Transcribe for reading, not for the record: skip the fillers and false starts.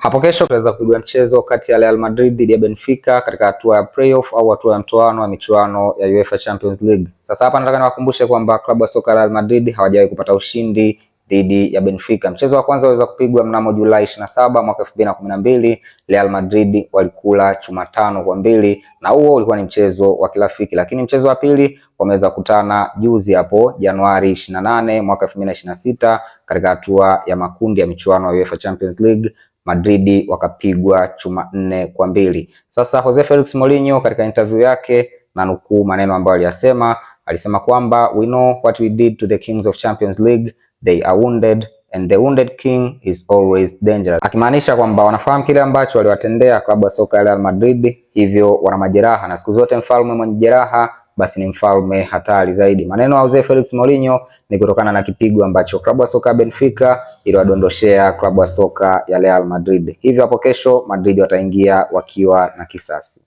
Hapo kesho tutaweza kupigwa mchezo kati ya Real Madrid dhidi ya Benfica katika hatua ya playoff au hatua ya mtoano wa michuano ya UEFA Champions League. Sasa hapa nataka niwakumbushe kwamba klabu ya soka Real Madrid hawajawahi kupata ushindi dhidi ya Benfica. Mchezo wa kwanza uliweza kupigwa mnamo Julai 27 mwaka 2012, Real Madrid walikula chuma 5-2 na huo ulikuwa ni mchezo wa kirafiki, lakini mchezo wa pili wameweza kukutana juzi hapo Januari 28 mwaka 2026 katika hatua ya makundi ya michuano ya UEFA Champions League. Madrid wakapigwa chuma 4-2. Sasa Jose Felix Mourinho katika interview yake, na nukuu maneno ambayo aliyasema, alisema kwamba we know what we did to the kings of Champions League, they are wounded and the wounded king is always dangerous, akimaanisha kwamba wanafahamu kile ambacho waliwatendea klabu ya soka ya Real Madrid, hivyo wana majeraha na siku zote mfalme mwenye jeraha basi ni mfalme hatari zaidi. Maneno ya Jose Felix Mourinho ni kutokana na kipigo ambacho klabu ya soka ya Benfica iliwadondoshea klabu ya soka ya Real Madrid. Hivyo hapo kesho Madrid wataingia wakiwa na kisasi.